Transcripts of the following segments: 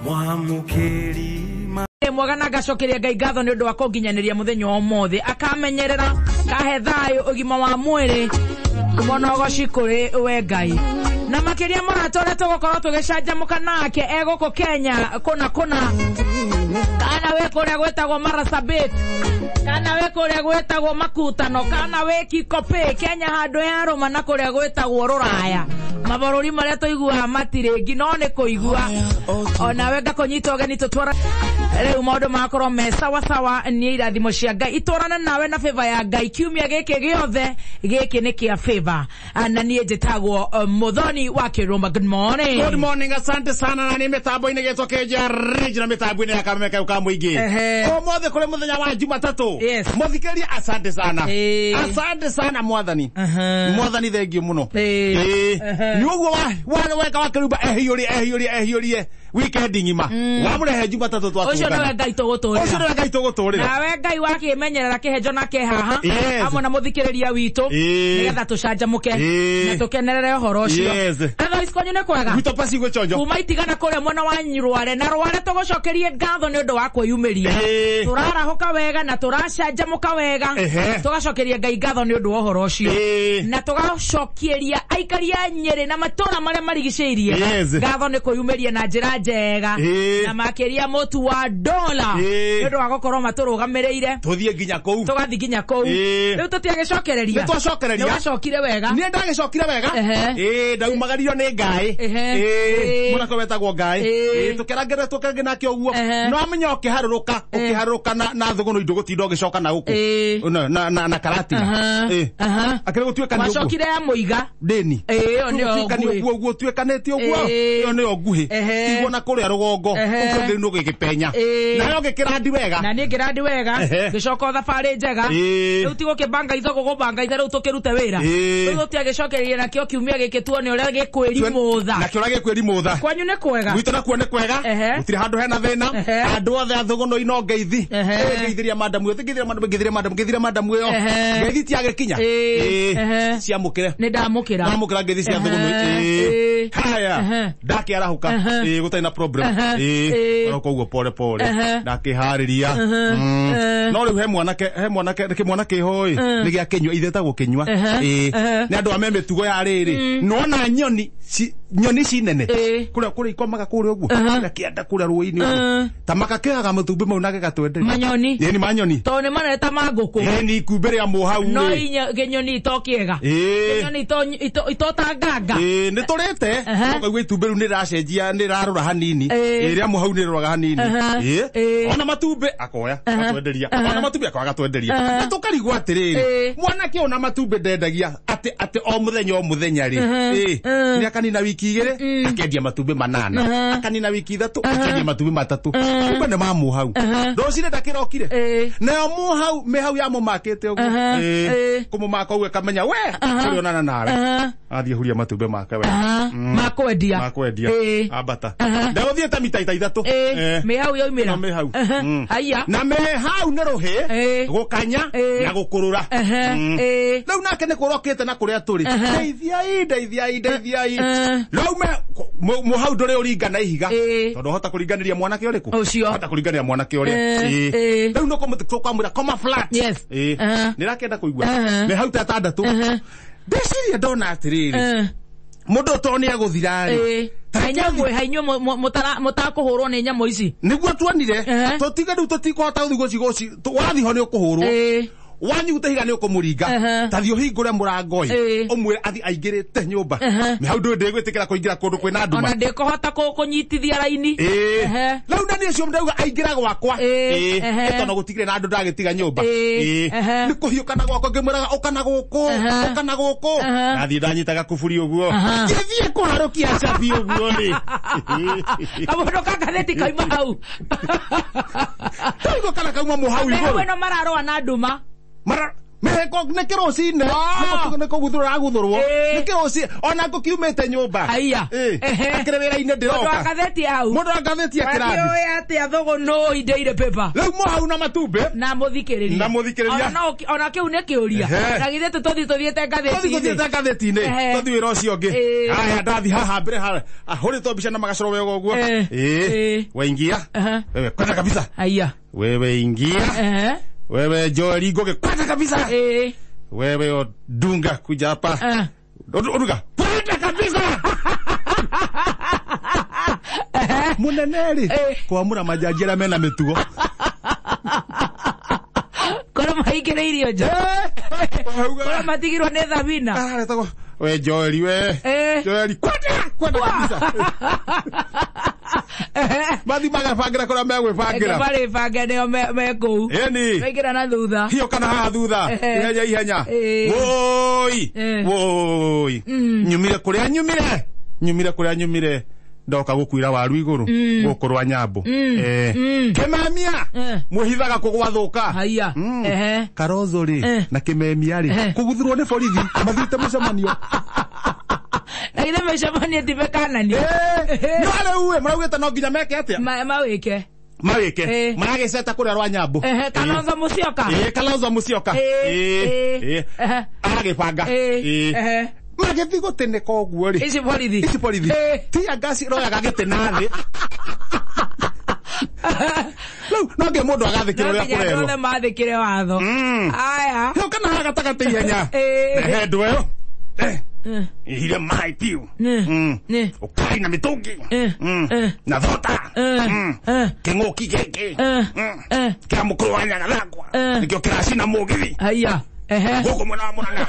Mwamũkĩri Mwega na ngacokeria Ngai ngatho nĩ ũndũ wa kũnginyanĩria mũthenya wa ũmũthĩ, akamenyerera kahe thayũ ũgima wa mwĩrĩ monogoci kũrĩ we Ngai, na makĩria mũrata ũrĩa tũgũkorwo tũgĩcanjamũka nake egũkũ Kenya kũna kũna, kana wĩ kũrĩa gwĩtagwo Marsabit, kana wĩ kũrĩa gwĩtagwo Makutano, kana wĩ Kikopey Kenya handũ ya rũma, na kũrĩa gwĩtagwo Rũraya, mabũrũri marĩa tũiguaga matirĩ no nĩ kũigua onawe ngakũnyita ũgeni tũtwara rĩu maũndũ magakorwo me sawa sawa. Nĩ irathimo cia Ngai itwarane nawe na favor ya Ngai kiumia gĩkĩ gĩothe gĩkĩ nĩ kĩa favor, na niĩ njĩtagwo Muthoni wa Kĩrũma. Good morning. Good morning, asante sana. Na nĩ mĩtambo-inĩ gĩtwo kĩnja na mĩtambo-inĩ ya kameme kau ka mũingĩ. Ũmũthĩ kũrĩ mũthenya wa Jumatatũ. Mũthikĩria, asante sana. Asante sana mwathani. Mwathani thengiũ mũno. Nĩ ũguo wa weka wa kĩrumba ehiũrie ehiũrie ehiũrie weekend ng'ima wamũrehe Jumatatũ. Ũcio nĩwe twatũngana. Ngai Ũcio tũgũtũrĩra. Nĩwe Ngai tũgũtũrĩra. Nawe Ngai wakĩmenyerera kĩhenjo na kĩhaha hamwe na mũthikĩrĩria witũ nĩgetha tũcanjamũke na tũkenerere ũhoro ũcio. Otherwise kwanyu nĩ kwega? Gwitũ pasi gwĩchonjo. Kuma itigana kũrĩa mwena wa Rware na Rware tũgũcokerie ngatho nĩ ũndũ wa kwĩyumĩria. Tũrarahũka wega na tũracanjamũka wega. Tũgacokeria Ngai ngatho nĩ ũndũ wa ũhoro ũcio na tũgacokeria aikari a Nyĩrĩ na matũra marĩa marigicĩirie ngatho nĩ kwĩyumĩria na njĩra njega na makĩria mũtu wa dola nĩ ũndũ wa gũkorwo matũrũgamĩrĩire. Tũthiĩ nginya kũu. Tũgathiĩ nginya kũu. Rĩu tũtiagĩcokereria. Nĩ twacokereria. Nĩ wacokire wega. Niĩ ndagĩcokire wega. Ĩĩ, ndaumagaririo nĩ ngaĩ. Mwanake wetagwo ngaĩ. Tũkĩrangĩra tũkĩrangĩ nake ũguo. No amenya ũkĩharũrũka ũkĩharũrũka na thũgũnũ indo gũtinda ũgĩcoka na gũkũ na karatina. Akĩrĩ gũtuĩka nĩ ũguo. Wacokire ya mũiga. Ndĩni. Ĩyo nĩyo Gũtuĩka nĩ nguhĩ. ũguo ũguo tuĩkanĩte ũguo. Ĩyo nĩyo nguhĩ. Tiguo na kũrĩa rũgongo ũcio ũngĩ gĩgĩpenya. Nayo ngĩkĩrandi wega. Na niĩ ngĩrandi wega. Ngĩcoka o thabarĩ njega. Rĩu ti gũkĩbanga itho gũgũbanga ithe rĩu tũkĩrute wĩra. Rĩu tũtiagĩcokereria nakĩo kiumia gĩkĩ tuone ũrĩa gĩkwĩrimũtha. Nakĩo ũrĩa gĩkwĩrimũtha. Kwanyu nĩ kwega? Gwitũ nakuo nĩ kwega. Gũtirĩ handũ hena thĩna. Andũ othe a thũgũnũ ino ngeithi. Ngeithiria madamu ĩyo, ngeithiria madamu, ngeithiria madamu, ngeithiria madamu ĩyo. Ngeithi tiagĩkinya. Ciamũkĩre. Nĩ ndamũkĩra. Ndamũkĩra ngeithi cia thũgũnũ. Haya, ndakĩarahũka. Gũtarĩ na problem. Oroka ũguo pole pole. Ndakĩharĩria. No rĩu he mwanake kĩmwana kĩho ĩ nĩ gĩa kĩnyua ithetagwo kĩnyua. Nĩ andũ a me mĩtugo ya rĩrĩ nona nyoni nyoni ici nene kũrĩa kũrĩa ikomaga kũrĩa ũguo kũrĩa kĩanda kũrĩa rũĩ-inĩ ũguo ta makakĩoyaga matumbĩ mau na gĩgatwenderia. Manyoni. Ĩni manyoni. Tondũ nĩ manene ta ma ngũkũ. Ĩni ikumbĩ rĩa mũhau no rĩ. inya kĩnyoni ito kĩega. Kĩnyoni ito ta nganga. Ĩĩ, nĩ tũrĩte. Ũkaigua itumbĩ rĩu nĩ rĩracenjia, nĩ rĩrarũra hanini. Ĩĩ, rĩa mũhau nĩ rĩrũraga hanini. Ona matumbĩ akoya agatwenderia, ona matumbĩ akoya agatwenderia, na tũkarigwo atĩrĩrĩ, mwanake ona matumbĩ ndendagia atĩ o mũthenya o mũthenya rĩ, nĩ akanina wiki 2 akendia matumbĩ 8, akanina wiki 3 akendia matumbĩ 3, kumbe nĩ ma mũhau. Rũcinĩ ndakĩrokire nayo mũhau mĩhau yamũmakĩte ũguo. Kũmũmaka ũguo ĩkamenya we tũrĩonana nawe, athiĩ huria matumbĩ make we. Makwendia. Makwendia. Ambata ndagũthiĩ ta mita ita 3. Mĩhau yaumĩra. No mĩhau. Haiya. Na mĩhau nĩ rũhĩ gũkanya na gũkũrũra. Rĩu nake nĩ kũrokĩte na kũrĩa tũrĩ, ndeithiai, ndeithiai, ndeithiai. Rĩu mũhau ndũrĩ ũringa na ihiga tondũ hota kũringanĩria mwanake ũrĩkũ. Ũcio. Hota kũringanĩria mwanake ũrĩa. Rĩu no tũkamwĩra koma flat. Nĩ rakenda kũigua mĩhau ta 6. Ndeciria ndona atĩrĩrĩ, mũndũ ũyũ tondũ nĩ egũthira rĩ, Hai nyamũ hai inyuĩ mũtakũhũrwo nĩ nyamũ ici. Nĩguo tuonire tũtige rĩu tũtikũhota gũthiĩ gũcigo wathiĩ ho nĩ ũkũhũrwo, wanyuta ihiga nĩ ũkũmũringa. Ta thiĩ ũhingũre mũrango ĩ, ũmwĩre athiĩ aingĩrĩte nyũmba. Mĩhau ndũĩ ndĩgwĩtĩkĩra kũingĩra kũndũ kwĩna nduma. Ona ndĩkũhota kũnyitithia raini. Rĩu na niĩ ũcio ndauga aingĩra gwakwa. Tondũ gũtigire na andũ ndagĩtiga nyũmba. Nĩ kũhiũkana gwakwa ngĩmwĩraga ũka na gũkũ, ũka na gũkũ. Ndathiĩ ndanyitaga kuburi ũguo ngĩthiĩ kũharũkia cabi ũguo rĩ. Kamũndũ ka ngathĩti kauma hau. Kaigua kana kauma mũhau Mĩhau igũrũ. ĩno mararũa na nduma. Mara Mĩhĩko nĩ kĩrũcinĩ. Nĩ kũguthũrwo raguthũrwo. Nĩ kĩrũcinĩ ona ngũkiumĩte nyũmba. Haiya. Akĩrĩ wĩra-inĩ ndĩroka. Mũndũ wa ngathĩti hau. Mũndũ wa ngathĩti akĩrathi. Wakĩũĩ atĩa thũgũnũi daily paper. Rĩu mũhau na matumbĩ. Na mũthikĩrĩria. Na mũthikĩrĩria. Ona kĩu nĩ kĩũria. Na githĩ tũthiĩ tũthiĩte ngathĩti-inĩ. Tũthiĩ tũthiĩte ngathĩti-inĩ. Tũthiĩ wĩra ũcio ũngĩ. Haya ndathi haha mbere haha. Ahũrĩtwo mbica na magacoro wega ũguo. Waingia. Wewe kwenda kabisa. Haiya. Wewe ingia. Wewe Joel Ngoge kwenda kabisa. Wewe Odunga kuja hapa. Odunga kwenda kabisa. Munene rĩ kwamũra majaji arĩa mena mĩtugo. Korwo maingĩrĩirio nja. Korwo matigirwo nĩ Thabina. We Joel we. Joel kwenda kabisa. Mathi magabangĩra kũrĩa megwĩbangĩra. Marĩbange nĩo me kũu. Ĩni. Maingĩra na thutha. Hiyo kana haha thutha. Ihenya ihenya. Woi. Woi. Nyumire kũrĩa nyumire. Nyumire kũrĩa nyumire. Ndoka gũkuira waru igũrũ gũkũ rwa Nyambo. Kĩmemia mwĩhithaga kũgwathũka. Haiya. Karozo rĩ na kĩmemia rĩ kũguthũrwo nĩ borithi mathiĩte mũcemanio. Na githĩ mĩcemanio ti mekananio. No rĩu ĩ maraugĩte no nginya meke atĩa? Mawĩke. Mawĩke. Maragĩceta kũrĩa rwa Nyambo. Kalonzo Musyoka. Kalonzo Musyoka. Aragĩbanga. Magĩthiĩ gũtĩnĩka ũguo rĩ. Ici borithi. Ici borithi. Tia ngasi ĩroyaga gĩtĩ na thĩ. Rĩu no nginya mũndũ agathĩkĩra ũrĩa kũrerwo. No nginya andũ othe mathĩkĩre watho. Aya. Rĩu kana haha gatagatĩ ihenya. Rehe ndũ ĩyo. Ihire maĩ piũ. Ũkai na mĩtũngi. Na thota. Kĩng'ũki gĩkĩ. Kĩa mũkũrũ wa Nyagathangwa. Nĩkĩo kĩracina mũgithi. Haiya. Gũkũ mwena wa Murang'a.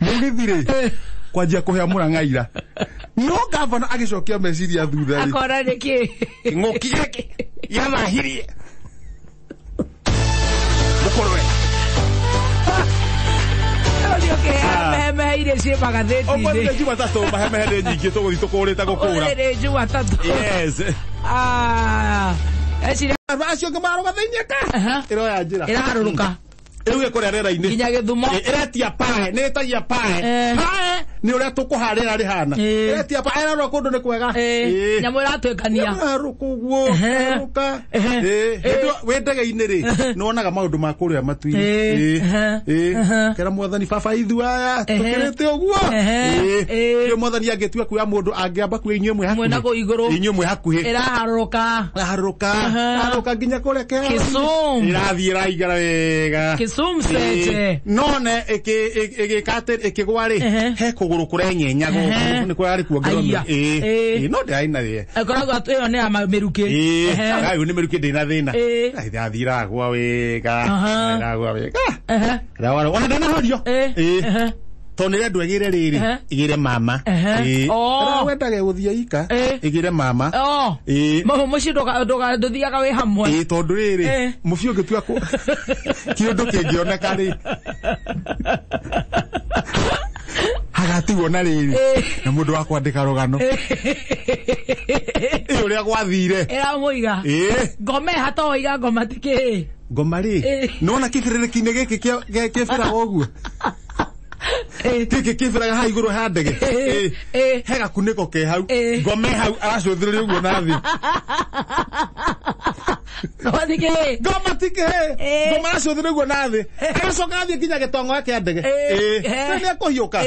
Mũgithi rĩ kwanjia kũhĩa Murang'a ira. No gavana agĩcokia meciria thutha rĩ. Akora nĩkĩ? Kĩng'ũki gĩkĩ gĩathahirie. Mũkũrwe. Mahemehe ciĩ magathĩti-inĩ. Ũmũthĩ nĩ Jumatatũ, mahemehe nĩ nyingĩ tũgũthiĩ tũkũrĩte gũkũra. Ũmũthĩ nĩ Jumatatũ. Yes. Eciria acio angĩ mararũga thĩinĩ ka. Ĩroya njĩra. Ĩraharũrũka. Rĩu ĩkũrĩa rĩera-inĩ. Nginya Gĩthumo. Ĩretia pae, nĩ ĩtagia pae. Pae nĩ ũrĩa tũkũharĩra rĩhana. Ĩretia pae, ĩrarora kũndũ nĩ kwega. Nyamũ ĩratwĩkania. Ĩraharũka ũguo, ĩraharũka. Hĩndĩ ĩyo wĩ ndege-inĩ rĩ, nĩ wonaga maũndũ ma kũrĩa matu-inĩ. Kera mwathani baba ithu aya, tũkĩrĩte ũguo. Rĩu mwathani angĩtua kuoya mũndũ angĩamba kuoya inyuĩ mwĩ hakuhĩ. Mwena kũu igũrũ. Inyuĩ mwĩ hakuhĩ. Ĩraharũrũka. Ĩraharũrũka. Ĩraharũrũka nginya kũrĩa kĩharo-inĩ. Kisumu. Ĩrathiĩ ĩraigara wega. Kisumu Sete. None ĩgĩka atĩ ĩkĩgwa rĩ, he kũgũrũ kũrenyenya gũkũ nĩ kũrarĩ kuongererwo. No ndĩrarĩ na thĩna. Ĩkoragwo ĩyo nĩ ya mĩrukĩ. Ĩyo nĩ mĩrukĩ ndĩ na thĩna. Ĩrathiĩ ĩragwa wega. Ĩragwa wega. Ona ndanahorio. Tondũ nĩrendwo ĩgĩre rĩrĩ, ĩgĩre mama. Wendage gũthiĩ ika, ĩgĩre mama. Mũciĩ ndũthiaga wĩ hamwe. Tondũ rĩrĩ, mũciĩ ũngĩtua kĩũndũ kĩngĩoneka rĩ, hagatigwo na rĩrĩ, na mũndũ wa kwandĩka rũgano. Ĩ ũrĩa gwathire. Ĩramũiga. Ngoma ĩha to waiga ngoma ti kĩĩ. Ngoma rĩ, nĩwona kĩbĩrĩrĩki-inĩ gĩkĩ kĩbĩraga ũguo. Gĩkĩ kĩbĩraga haha igũrũ ha ndege. He gakunĩko ke hau. Ngoma ĩ hau aracũthĩrĩria ũguo na thĩ. Ngoma ti kĩĩ. Ngoma ti kĩĩ. Ngoma aracũthĩrĩria ũguo na thĩ. Agacoka athiĩ nginya gĩtongo kĩa ndege. Rĩu nĩ ekũhiũka.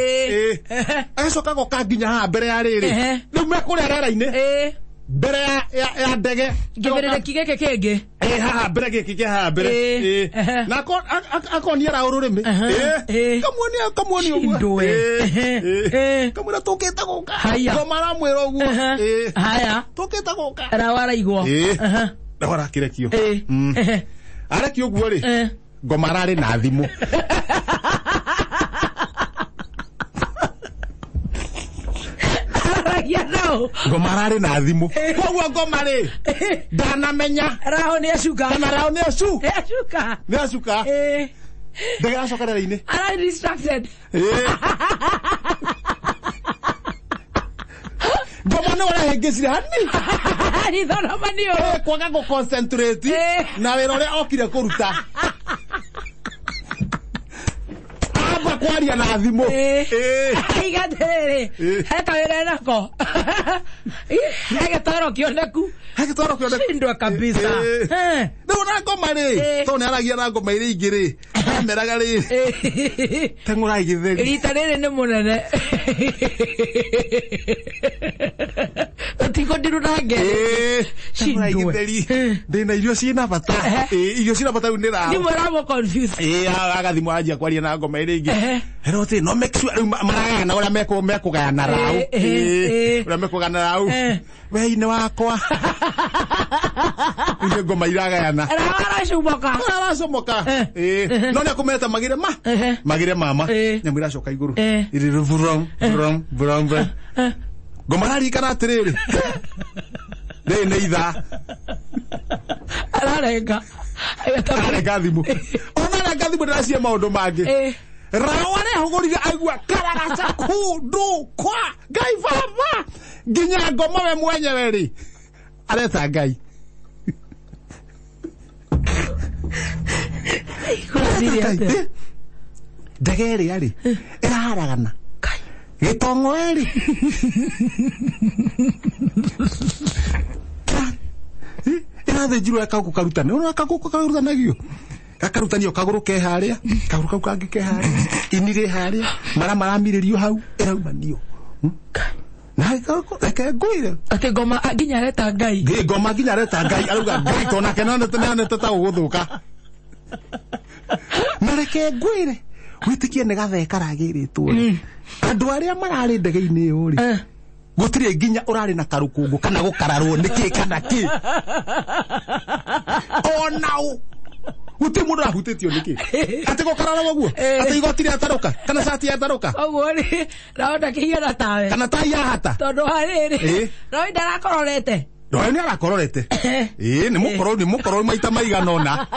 Agacoka agoka nginya haha mbere ya rĩrĩ. Rĩu me kũrĩa rĩera-inĩ. Mbere ya ndege. Kĩbĩrĩrĩki gĩkĩ kĩngĩ. Haha mbere gĩkĩ kĩa haha mbere. Na akonia raũ rũrĩmĩ. Kamuonia kamuonia ũguo. Kamwĩra tũkĩte gũka. Ngoma aramwĩra ũguo. Haya. Tũkĩte gũka. Raũ araigwo. Raũ arakĩrekio. Arekio ũguo rĩ, ngoma ararĩ na thimũ. Ngoma ararĩ na thimũ. Koguo ngoma rĩ, ndanamenya. Raũ nĩ acuka. Kana raũ nĩ acu. Nĩ acuka. Nĩ acuka. Ndege ĩracoka rĩera-inĩ. Ararĩ distracted. Ngoma nĩ ũrahĩngĩcire hani. Ritho na maniũrũ. Kwaga gũ concentrate na wĩra ũrĩa okire kũruta. Amba kwaria na thimũ. Aiga atĩrĩrĩ, he kawĩra nako. He gĩtoro kĩoneku. He gĩtoro kĩoneku. Shindwa kabisa. Rĩu na ngoma rĩ, tondũ nĩ aragia na ngoma iria ingĩ rĩ, ameraga rĩ, teng'ũrai gĩtheri. Rita rĩrĩ nĩ mũnene. Tũtikũndirũ na ngeri. Teng'ũrai gĩtheri. Ndĩna irio ciĩna bata. Irio ciĩna bata rĩu nĩ raũ. Thimũ ĩramũ confuse. Agathimũ anjia kwaria na ngoma iria ingĩ. Hero atĩ no make sure rĩu maragayana ũrĩa mekũgayana raũ. Ũrĩa mekũgayana raũ. Wei-inĩ wakwa. Rĩu ngoma iragayana. Raũ aracomoka. Aracomoka. No nĩ akũmeta magire ma. Magire mama. Nyamũ iracoka igũrũ. Ĩrĩ vurum vurum vurum. Ngoma ararikana atĩrĩrĩ. Rĩrĩ nĩ ithaa. Ararenga. Ararenga thimũ. Ona arenga thimũ ndĩracia maũndũ mangĩ. Raũ arehũgũrire aigua kararaca kũndũ kwa Ngai baba. Nginya ngoma we mwenyewe rĩ. Areta Ngai. Ndege ĩrĩa rĩ ĩraharagana. Gĩtong'o ĩrĩ. Ĩrathĩnjirwo ĩkagũkũ karutane. Ũrona kagũkũ karutanagio. Gakarutanio kagũrũ ke harĩa, kagũrũ kau kangĩ ke harĩa, ini rĩ harĩa, mara maramirĩrio hau, ĩraumanio. Na reke ngwĩre. Atĩ ngoma nginya areta Ngai. Ngoma nginya areta Ngai, arauga Ngai to nake nonete ta gũgũthũka. Na reke ngwĩre, wĩtĩkie nĩ gathee karagĩrĩtwo rĩ. Andũ arĩa mararĩ ndege-inĩ ĩyo rĩ, gũtirĩ nginya ũrarĩ na karũkũngũ kana gũkararwo nĩkĩ kana kĩ. Ona ũ. Gũtirĩ mũndũ ũrahutĩtio nĩkĩ. Atĩ gũkararwo ũguo, atĩ igoti rĩatarũka, kana cati yatarũka. Ũguo rĩ, Raũ ndakĩhiana tawe. Kana tai yahata. Tondũ harĩrĩ, Raũ ndarakororete. Raũ nĩ arakororete. Nĩ mũkorwo, nĩ mũkorwo maita maigana ũna.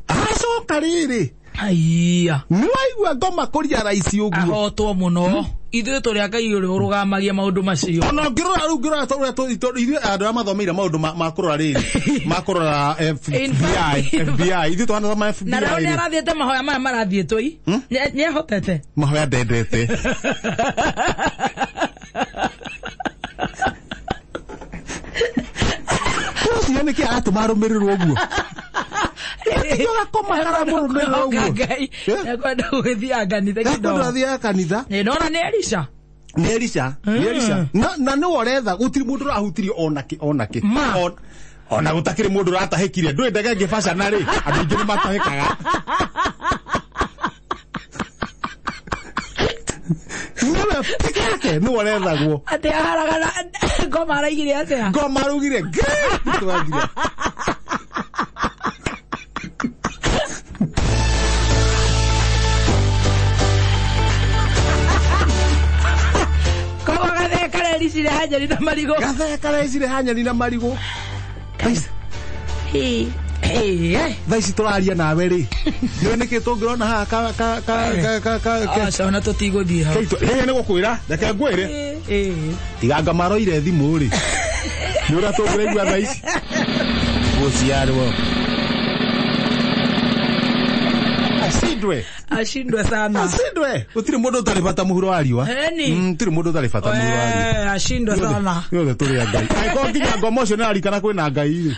Acoka rĩrĩ. Aiya. Nĩ waigua ngoma kũria raici ũguo. Ahotwo mũno. Ithuĩ tũrĩ a Ngai ũrĩa ũrũgamagia maũndũ macio. Ona ũngĩrora rĩu ũngĩrora ta ũrĩa ithuĩ andũ arĩa mathomeire maũndũ ma kũrora rĩrĩ, ma kũrora FBI, FBI, ithuĩ tũhana FBI. Na rĩu nĩ arathiĩte mahoya maya marathiĩtwo i. Nĩ ahotete. Mahoya ndendete. Ũcio nĩkĩ aratũma arũmĩrĩrwo ũguo? Gakoma karamũrũmĩrĩra ũguo. Ngai, ekwenda gũgĩthiaga kanitha kidogo. Ekwenda gũthiaga kanitha. Nĩ ndona nĩ Elisha. Nĩ Elisha, nĩ Elisha. Na nĩwe ũretha, gũtirĩ mũndũ ũrahutirio ona kĩ, ona kĩ. Ona gũtakĩrĩ mũndũ ũratahĩkire. Ndũĩ ndege ĩngĩbacana rĩ, andũ aingĩ nĩ matahĩkaga. Nĩwe peke yake nĩwe ũrethagwo. Atĩ aharagana ngoma araigire atĩa? Ngoma araugire ngĩ, nĩtwagire. Karecire hanyeni na marigũ. Gathee karecire hanyeni na marigũ. Thaa ici tũraria nawe rĩ, nĩwe nĩkĩ tũngĩrona haha ka Aca ona tũtigũthiĩ hau. Ĩĩ nĩ gũkwĩra, reke ngwĩre. Tiga ngamaroire thimũ rĩ. Nĩ ũrĩa tũngĩraigua thaa ici. Gũciarwo. Ashindwe. Ashindwe sana. Ashindwe. Gũtirĩ mũndũ ũtarĩ bata mũhuro wa riũa. Gũtirĩ mũndũ ũtarĩ bata mũhuro wa riũa. Ashindwe sana. Ithuothe tũrĩ a Ngai. Angĩkorwo nginya ngoma ũcio nĩ ararikana kwĩna Ngai rĩ.